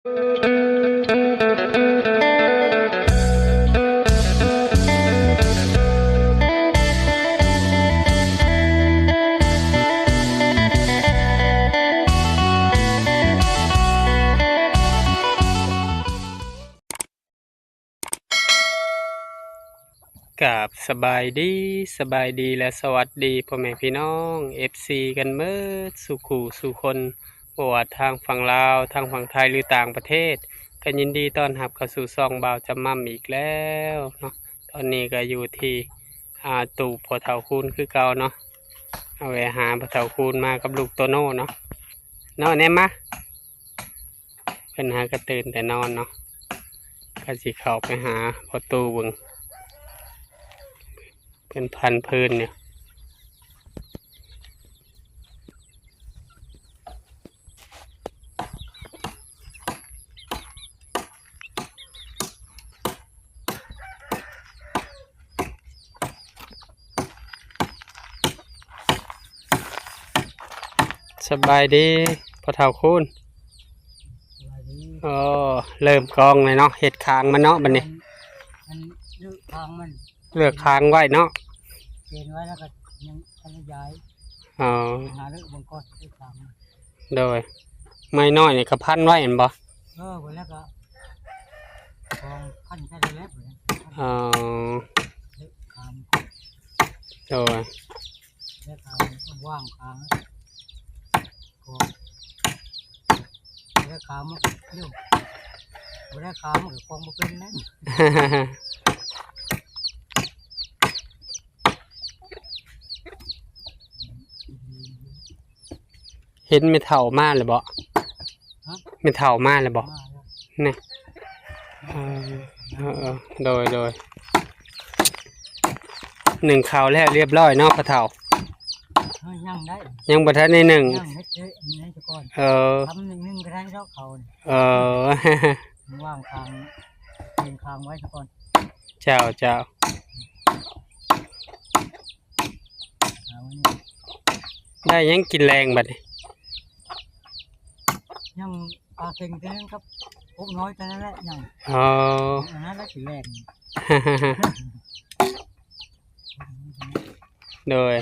ກາບສະບາຍດີ, ສະບາຍດີ ແລະ ສະຫວັດດີພໍ່ແມ່ພີ່ນ້ອງ ເອັຟຊີ ກັນເໝິດສູ່ຄູ່ສູ່ຄົນ, ບໍ່ວ່າທາງຝັ່ງລາວ, ທາງຝັ່ງໄທ ຫຼື ຕ່າງປະເທດ, ກໍຍິນດີຕ້ອນຮັບເຂົ້າສູ່ຊ່ອງບ່າວຈຳໝ່ຳອີກແລ້ວເນາະ. ຕອນນີ້ກໍຢູ່ທີ່ ອ່າ ຕູ້ພໍ່ເຖົ້າຄູນຄືເກົ່າເນາະ, ເອົາແວ່ຫາພໍ່ເຖົ້າຄູນມາກັບລູກໂຕໂນ້ເນາະ, ເນາະ ແນມມາ. ເພິ່ນຫາກະຕື່ນແຕ່ນອນເນາະ, ກະຊິເຂົ້າໄປຫາພໍ່ຕູ້ເບິ່ງ ເພິ່ນພັນພື້ນຢູ່. ສະບາຍດີພໍ່ເຖົ້າຄູນ. ສະບາຍດີ. ອໍ ເລີ່ມກອງແລ້ວເນາະ, ເຮັດຄາງມັນເນາະບັດນີ້. ອັນ ອັນ ເລືອກຄາງມັນ ເລືອກຄາງໄວ້ເນາະ, ເກນໄວ້ແລ້ວກໍຍັງຂະຫຍາຍ. ອໍ ຫາເລືອກເບິ່ງກ່ອນ ເລືອກຄາງມັນ. ໂດຍ ໄມ້ນ້ອຍນີ້ກໍພັນໄວ້ແມ່ນບໍ່? ເອີ ບໍ່ແລ້ວກໍຂອງພັນໃສ່ແລ້ວ. ອໍ ເລືອກຄາງ. ໂດຍ ເລືອກຄາງ ວາງຄາງ. ບໍ່ໄດ້ຂາມມັນກໍເອີ ບໍ່ໄດ້ຂາມມັນກໍຄອງບໍ່ເປັນແລ້ວ. ເຫັນແມ່ເຖົ້າມາແລ້ວບໍ່? ຮະ? ແມ່ເຖົ້າມາແລ້ວບໍ່? ມາແລ້ວ. ນີ້ ເອີ ເອີ ເອີ ໂດຍ ໂດຍ. ໜຶ້ງເຂົ້າແລ້ວລຽບຮ້ອຍເນາະພໍ່ເຖົ້າ? ເອີ ຍັງໄດ້ ຍັງບໍ່ທັນໄດ້ໜຶ້ງ ຍັງເຮັດເອງນີ້ຊະກ່ອນ. ເອີ ທຳໜຶ່ງໜຶ່ງກໍໄດ້ດອກເຂົ້ານີ້. ເອີ ວາງຄາງ ວາງຄາງໄວ້ຊະກ່ອນ. ເຈົ້າ ເຈົ້າ. ເອົານີ້ ໄດ້ຫຍັງກິນແລງບັດນີ້? ຍັງປາເຄັງເທື່ອໜຶ່ງກັບກົບນ້ອຍເທົ່ານັ້ນແຫຼະຍັງ. ອໍ ອັນນັ້ນແຫຼະກິນແລງ. ໂດຍ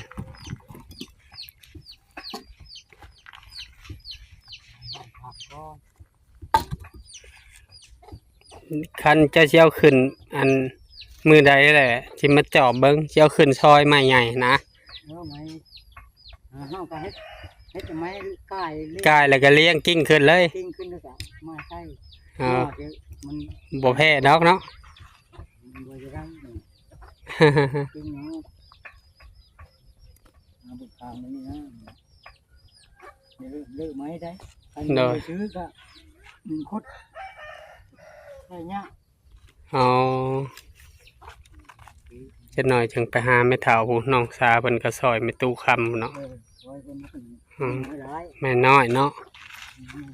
ຄັນເຈົ້າຊິເອົາຂຶ້ນ ອັນ ມື້ໃດແຫຼະ ຊິມາຈອບເບິ່ງ ຊິເອົາຂຶ້ນຊອຍໄມ້ໃຫຍ່ນະ. ເອີ ໄມ້ ເຮົາກໍເຮັດ ເຮັດແຕ່ໄມ້ກ່າຍ ກ່າຍແລ້ວກໍລຽງກິ່ງຂຶ້ນເລີຍ ກິ່ງຂຶ້ນແລ້ວກໍມາໃສ່. ອໍ ມັນບໍ່ແພ້ດອກເນາະ ມັນບໍ່ຈະໄດ້. ກິ່ງເນາະ ເອົາເບິ່ງຂ້າງນີ້ນະ ເລີກໄມ້ໄດ້. ຄັນ ໂດຍ ໄປຊື້ກໍ ໜຶ່ງຄົດ ໄດ້ຍາກ. ອໍ ຈັກໜ້ອຍຈຶ່ງໄປຫາແມ່ເຖົ້າພຸ້ນ ນ້ອງສາເພິ່ນກໍຊ່ອຍແມ່ຕູ້ຄຳພຸ້ນເນາະ. ເອີ ຊ່ອຍເພິ່ນ ອືມ ແມ່ນ້ອຍເນາະ. ອືມ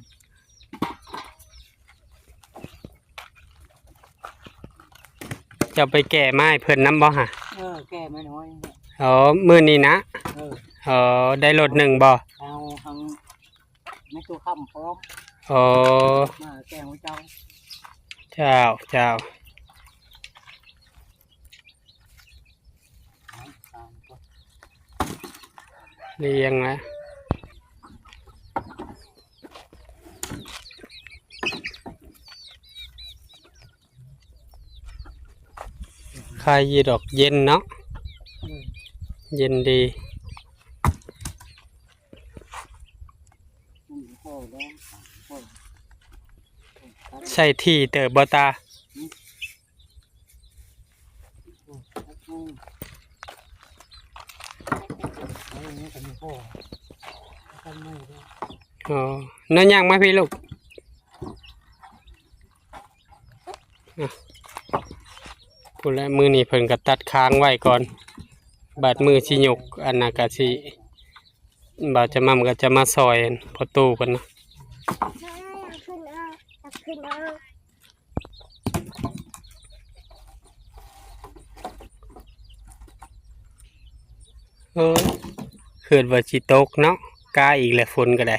ເຈົ້າໄປແກ່ໄມ້ເພິ່ນນຳບໍ່ຫະ? ເອີ ແກ່ໄມ້ນ້ອຍ. ອໍ ມື້ນີ້ນະ? ເອີ ອໍ ໄດ້ລົດໜຶ່ງບໍ່? ເອົາ ທັງ ໃນໂຕຄຳພ້ອມ. ອໍ ມາແກງເຈົ້າ. ເຈົ້າ ເຈົ້າ ລຽງນະ ຄາຍຢູ່ດອກ ເຢັນເນາະ. ເອີ ເຢັນດີ. ໃສ່ຖີ່ເຕີບບໍ່ຕາ? ອໍ ນ້ອຍຍ່າງມາພີ້ລູກ. ພຸ້ນແຫຼະ ມື້ນີ້ເພິ່ນກໍຕັດຄ້າງໄວ້ກ່ອນ ບາດມື້ຊິຍົກ ອັນນັ້ນກໍຊິ ບ່າວຈະໝ່ຳກໍຈະມາຊ່ອຍພໍ່ຕູ້ເພິ່ນນະ. ໂອ້ ຄິດວ່າຊິຕົກເນາະ ກາອີກແຫຼະ ຝົນກໍໄດ້.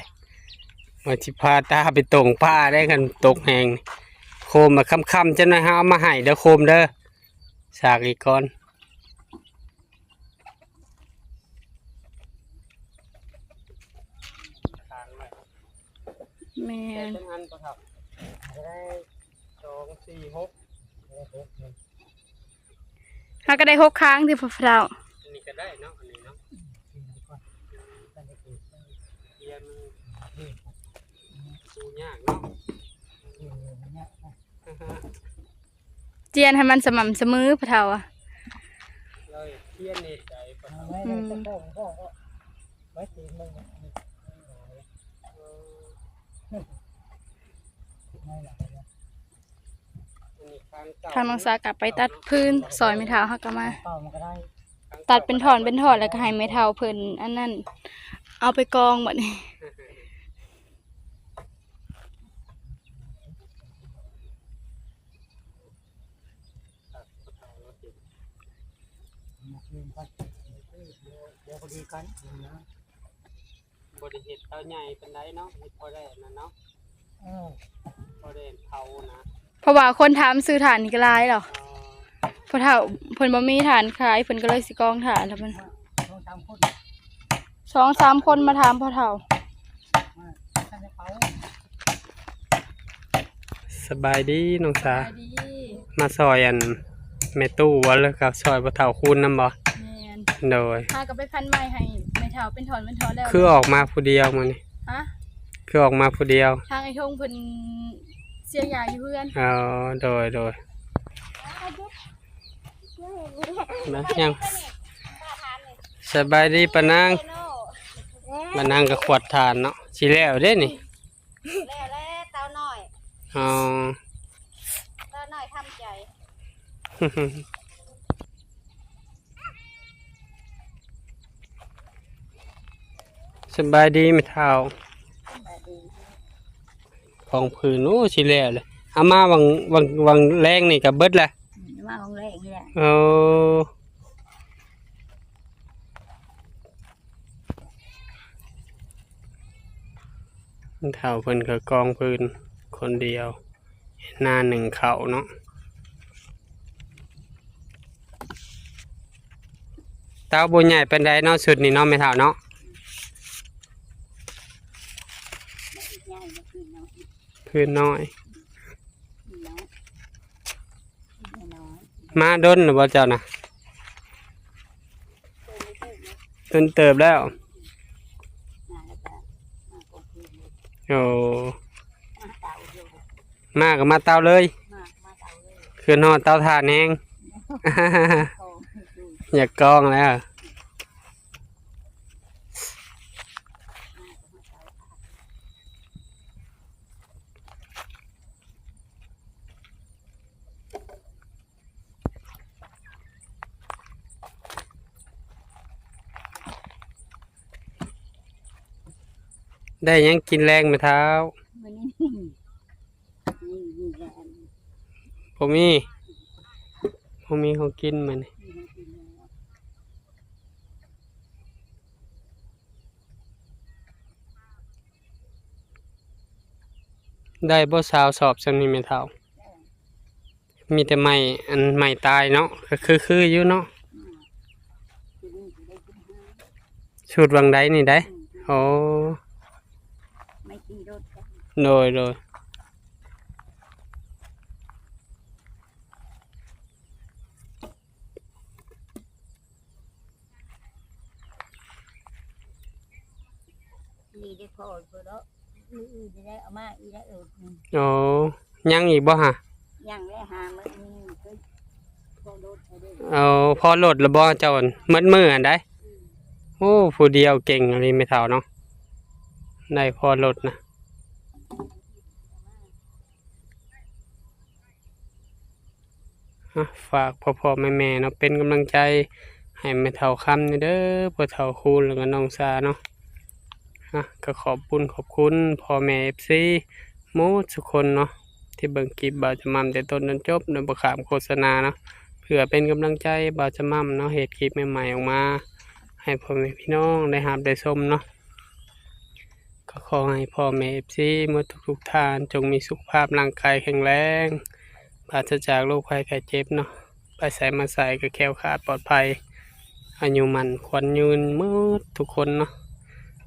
ວ່າຊິພາຕາໄປຕົງປາໄດ້ ຄັນຕົກແຮງ. ໂຄມມາຄ່ຳໆ ຈັກໜ່ອຍເຮົາເອົາມາໃຫ້ເດີໂຄມເດີ. ສາກອີກກ່ອນ. ແມ່ນ. ໄດ້ຈັກອັນບໍ່ເຖົ້າ? ໄດ້ສອງ ສີ່ ຫົກ ໄດ້ຫົກ ເຮົາກໍໄດ້ຫົກຄາງຕິພໍ່ເຖົ້າ? ອັນນີ້ກໍໄດ້ເນາະ ອັນນີ້ເນາະ. ຈຽນໃຫ້ມັນສະໝ່ຳສະເໝີພໍ່ເຖົ້າ. ທາງນ້ອງສາກໍໄປຕັດຟືນຊ່ອຍແມ່ເຖົ້າ ເຮົາກໍມາຕັດເປັນທ່ອນເປັນທ່ອນ ແລ້ວກໍໃຫ້ແມ່ເຖົ້າເພິ່ນອັນນັ້ນ ເອົາໄປກອງບັດນີ້. ບໍ່ໄດ້ເຮັດເຕົາໃຫຍ່ປານໃດເນາະ ເຮັດພໍໄດ້ອັນນັ້ນເນາະ. ເອີ ພໍໄດ້ເຜົານະ ເພາະວ່າຄົນຖາມຊື້ຖ່ານນີ້ກໍຫຼາຍແລ້ວ. ພໍ່ເຖົ້າເພິ່ນບໍ່ມີຖ່ານຂາຍ ເພິ່ນກໍເລີຍຊິກອງຖ່ານແລ້ວເພິ່ນ ສອງສາມຄົນ ສອງສາມຄົນມາຖາມພໍ່ເຖົ້າ. ສະບາຍດີນ້ອງສາ. ສະບາຍດີ. ມາຊ່ອຍອັນແມ່ຕູ້ບໍ່ ຫຼືກໍຊ່ອຍພໍ່ເຖົ້າຄູນນຳບໍ່? ແມ່ນ. ໂດຍ. ຫາກໍໄປພັນໄມ້ໃຫ້ແມ່ເຖົ້າເປັນທ່ອນເປັນທ່ອນແລ້ວ. ຄືອອກມາຜູ້ດຽວມື້ນີ້? ຮະ? ຄືອອກມາຜູ້ດຽວ? ທາງອ້າຍທົງເພິ່ນເສຍຢາຢູ່ເຮືອນ. ອໍ ໂດຍ ໂດຍ. ມາຍັງ. ສະບາຍດີປ້ານາງ. ປ້ານາງກໍຂວດຖ່ານເນາະ ຊິແລ້ວເດ້ນີ້. ແລ້ວແຫຼະ ເຕົານ້ອຍ. ອໍ ເຕົານ້ອຍທຳໃຈ. ສະບາຍດີແມ່ເຖົ້າ. ສະບາຍດີ. ກອງຟືນ ໂອ້ ຊິແລ້ວແຫຼະ. ເອົາມາຫວ່າງ ຫວ່າງ ຫວ່າງແລງນີ້ກໍເບິດແຫຼະ. ອືມ ມາຫວ່າງແລງນີ້ແຫຼະ. ໂອ້ ແມ່ເຖົ້າເພິ່ນກໍກອງຟືນຄົນດຽວ ເຮັດນາໜຶ້ງເຂົ້າເນາະ. ເຕົາບໍ່ໃຫຍ່ປານໃດເນາະ ຊຸດນີ້ເນາະ ແມ່ເຖົ້າເນາະ. ຟືນນ້ອຍ. ມາດົນແລ້ວບໍ່ເຈົ້ານະ? ດົນເຕີບແລ້ວ. ໂອ້ ມາກໍມາເຕົາເລີຍ. ຄືຮອດເຕົາຖ່ານແຮງ. ຢາກກອງແລ້ວ. ໄດ້ຫຍັງກິນແລງແມ່ເຖົ້າ? ມື້ນີ້ ບໍ່ມີ ບໍ່ມີຂອງກິນມື້ນີ້. ໄດ້ບໍ່ຊາວສອບຊ່ຳນີ້ແມ່ເຖົ້າ? ມີແຕ່ໄມ້ ອັນໄມ້ຕາຍເນາະ ກໍຄື ຄືຢູ່ເນາະ. ສູດຫວ່າງໃດນີ້ໄດ໋? ໂອ້ ໂດຍ ໂດຍ. ນີ້ໄດ້ພໍເພິ່ນເນາະ ມື້ອື່ນໄດ້ເອົາມາອີກແລ້ວ. ເອີ ອໍ ຍັງອີກບໍ່ຫະ? ຍັງແຫຼະ ຫາມື້ນີ້ຄືພໍລົດເດ້. ເອົາ ພໍລົດແລ້ວບໍ່ເຈົ້າ ໝົດມື້ຫັ້ນໃດ໋? ອືມ ໂອ້ ຜູ້ດຽວເກັ່ງອີ່ຫຼີແມ່ເຖົ້າເນາະ ໄດ້ພໍລົດນະ. ອ່ະ ຝາກພໍ່ໆແມ່ໆເນາະ ເປັນກຳລັງໃຈໃຫ້ແມ່ເຖົ້າຄຳນີ້ເດີ ພໍ່ເຖົ້າຄູນ ແລ້ວກໍນ້ອງສາເນາະ. ອ່ະ ກໍຂອບບຸນຂອບຄຸນພໍ່ແມ່ເອັຟຊີໝົດທຸກຄົນເນາະ ທີ່ເບິ່ງຄລິບບ່າວຈະໝ່ຳແຕ່ຕົ້ນຈົນຈົບ ໂດຍບໍ່ຂ້າມໂຄສະນາເນາະ ເພື່ອເປັນກຳລັງໃຈບ່າວຈະໝ່ຳເນາະ ເຮັດຄລິບໃໝ່ໆອອກມາ ໃຫ້ພໍ່ແມ່ພີ່ນ້ອງໄດ້ຮັບໄດ້ຊົມເນາະ. ກໍຂໍໃຫ້ພໍ່ແມ່ເອັຟຊີໝົດທຸກໆທ່ານ ຈົ່ງມີສຸຂະພາບຮ່າງກາຍແຂງແຮງ ປາສະຈາກໂລກໄພໄຂ້ເຈັບເນາະ, ໄປໃສມາໃສກໍແຄ້ວຄາດປອດໄພ, ອາຍຸໝັ້ນຂວັນຍືນໝົດທຸກຄົນເນາະ.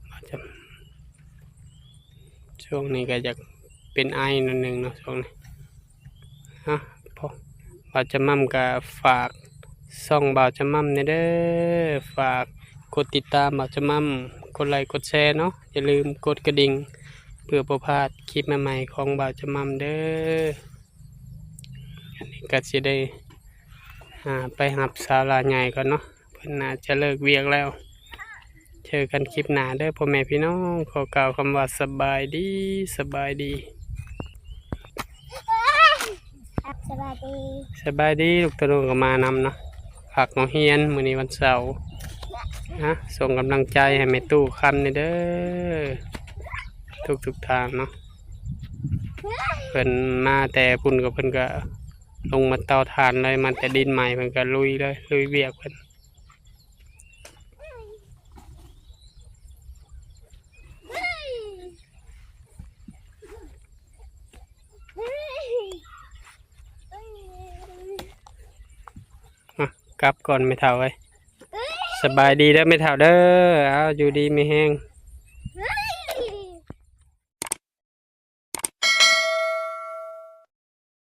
ວ່າຈະ ຊ່ວງນີ້ກໍຢາກເປັນໄອໜ້ອຍໜຶ່ງເນາະ ຊ່ວງນີ້. ຮະ ພໍ່ ບ່າວຈະໝ່ຳກໍຝາກຊ່ອງບ່າວຈະໝ່ຳແດ່ເດີ, ຝາກກົດຕິດຕາມບ່າວຈະໝ່ຳ, ກົດໄລກົດແຊເນາະ, ຢ່າລືມກົດກະດິ່ງ ເພື່ອບໍ່ພາດຄລິບໃໝ່ໆຂອງບ່າວຈະໝ່ຳເດີ. ອັນນີ້ກໍຊິໄດ້ ອ່າ ໄປຮັບສາວຫຼ້າໃຫຍ່ກ່ອນເນາະ, ເພິ່ນໜ້າຈະເລີກວຽກແລ້ວ. ເຈີກັນຄລິບໜ້າເດີພໍ່ແມ່ພີ່ນ້ອງ, ຂໍກ່າວຄຳວ່າສະບາຍດີ, ສະບາຍດີ. ສະບາຍດີ ສະບາຍດີ. ລູກໂຕໂນກໍມານຳເນາະ, ພັກໂຮງຮຽນ ມື້ນີ້ວັນເສົາ. ຮະ ສົ່ງກຳລັງໃຈໃຫ້ແມ່ຕູ້ຄຳແດ່ເດີ ທຸກໆທ່ານເນາະ. ເພິ່ນມາແຕ່ພຸ້ນກໍ ເພິ່ນກໍລົງມາເຕົາຖ່ານເລີຍ, ມາແຕ່ດິນໃໝ່ ເພິ່ນກໍລຸຍເລີຍ, ລຸຍວຽກເພິ່ນ. ອ່ະ ກັບກ່ອນແມ່ເຖົ້າເອີຍ. ສະບາຍດີເດີແມ່ເຖົ້າເດີ, ເອົາ ຢູ່ດີມີແຮງ.